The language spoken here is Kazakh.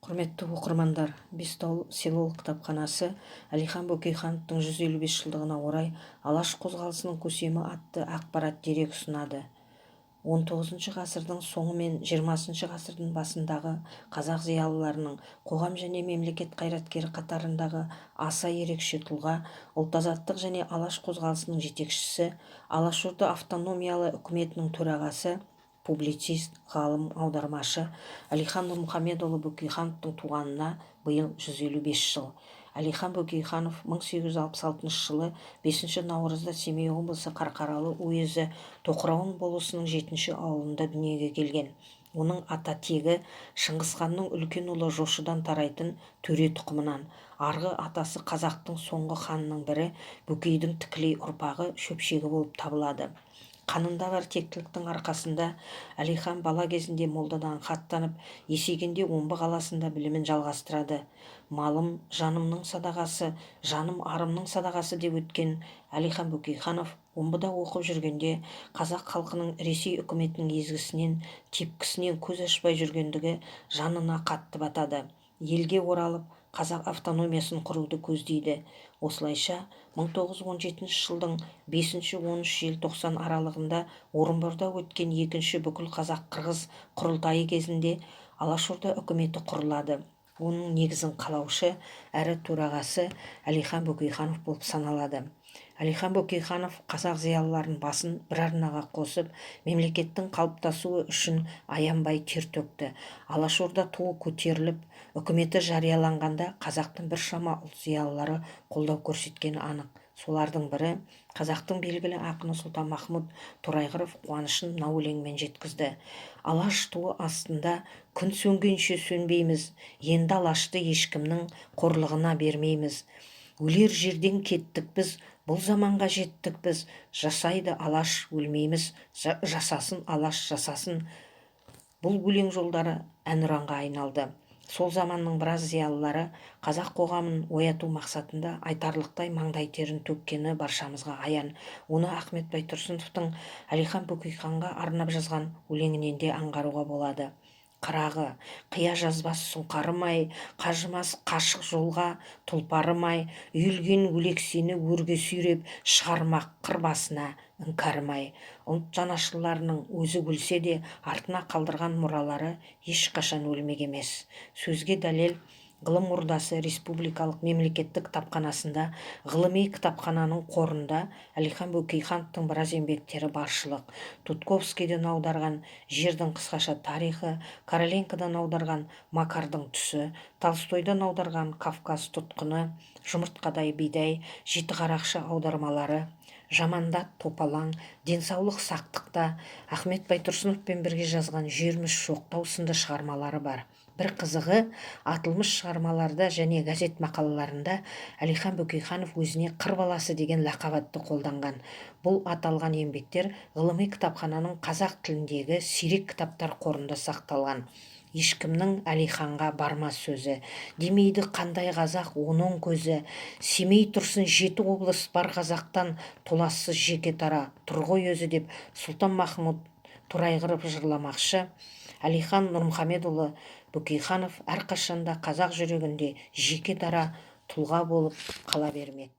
Құрметті оқырмандар, Бестау селолық кітапханасы Әлихан Бөкейхановтың 155 жылдығына орай «Алаш қозғалысының көсемі» атты ақпарат дерек ұсынады. XIX ғасырдың соңы мен XX ғасырдың басындағы қазақ зиялыларының, қоғам және мемлекет қайраткері қатарындағы аса ерекше тұлға, ұлт-азаттық және Алаш қозғалысының жетекшісі, Алашорда автономиялы үкіметінің төрағасы, публицист, ғалым, аудармашы Әлихан Нұрмұхамедұлы Бөкейхановтың туғанына биыл 155 жыл. Әлихан Бөкейханов 1866 жылы 5 наурызда Семей облысы Қарқаралы уезі Тоқырауын болысының жетінші ауылында дүниеге келген. Оның ата тегі Шыңғысханның үлкен ұлы Жошыдан тарайтын төре тұқымынан, арғы атасы қазақтың соңғы ханының бірі Бөкейдің тікелей ұрпағы, шөпшегі болып табылады. Қанында бар тектіліктің арқасында Әлихан бала кезінде молдадан хат танып, есейгенде Омбы қаласында білімін жалғастырады. «Малым жанымның садағасы, жаным арымның садағасы» деп өткен Әлихан Бөкейханов Омбыда оқып жүргенде қазақ халқының Ресей үкіметінің езгісінен, тепкісінен көз ашпай жүргендігі жанына қатты батады. Елге оралып, қазақ автономиясын құруды көздейді. Осылайша, 1917 жылдың 5-13 желтоқсан аралығында Орынборда өткен екінші бүкіл қазақ-қырғыз құрылтайы кезінде Алашорда үкіметі құрылады. Оның негізін қалаушы әрі төрағасы Әлихан Бөкейханов болып саналады. Әлихан Бөкейханов қазақ зиялыларын басын бір арнаға қосып, мемлекеттің қалыптасуы үшін аянбай тер төкті. Алашорда туы көтеріліп, үкіметі жарияланғанда қазақтың біршама ұлт зиялылары қолдау көрсеткені анық. Солардың бірі, қазақтың белгілі ақыны Сұлтанмахмұт Торайғыров қуанышын мына өлеңмен жеткізді: «Алаш туы астында күн сөнгенше сөнбейміз, енді Алашты ешкімнің қорлығына бермейміз. Өлер жерден кеттік біз, бұл заманға жеттік біз, жасайды Алаш, өлмейміз, жасасын Алаш, жасасын!» Бұл өлең жолдары әнұранға айналды. Сол заманның біраз зиялылары қазақ қоғамын ояту мақсатында айтарлықтай маңдай терін төккені баршамызға аян. Оны Ахмет Байтұрсыновтың Әлихан Бөкейханға арнап жазған өлеңінен де аңғаруға болады: «Қырағы, қия жазбас сұңқарым-ай, қажымас қашық жолға тұлпарым-ай, үйілген өлексені өрге сүйреп шығармақ қыр басына іңкәрім-ай!» Ұлт жанашырларының өзі өлсе де, артына қалдырған мұралары ешқашан өлмек емес. Сөзге дәлел, Ғылым ордасы республикалық мемлекеттік кітапханасында ғылыми кітапхананың қорында Әлихан Бөкейхановтың біраз еңбектері баршылық: Тутковскийден аударған «Жердің қысқаша тарихы», Короленкодан аударған «Макардың түсі», Толстойдан аударған «Кавказ тұтқыны», «Жұмыртқадай бидай», «Жеті қарақшы» аудармалары, «Жамандат», «Топалаң», «Денсаулық сақтықта», Ахмет Байтұрсыновпен бірге жазған «Жерміш жоқтау» сынды шығармалары бар. Бір қызығы, аталмыш шығармаларда және газет мақалаларында Әлихан Бөкейханов өзіне «Қыр баласы» деген лақап атты қолданған. Бұл аталған еңбектер ғылыми кітапхананың қазақ тіліндегі сирек кітаптар қорында сақталған. «Ешкімнің Әлиханға бармас сөзі, демейді қандай қазақ оның көзі. Семей тұрсын, жеті облыс бар қазақтан толассыз жеке дара тұр ғой өзі», – деп Сұлтанмахмұт Торайғыров жырламақшы, Әлихан Нұрмұхамедұлы Бөкейханов әрқашанда қазақ жүрегінде жеке дара тұлға болып қала бермек.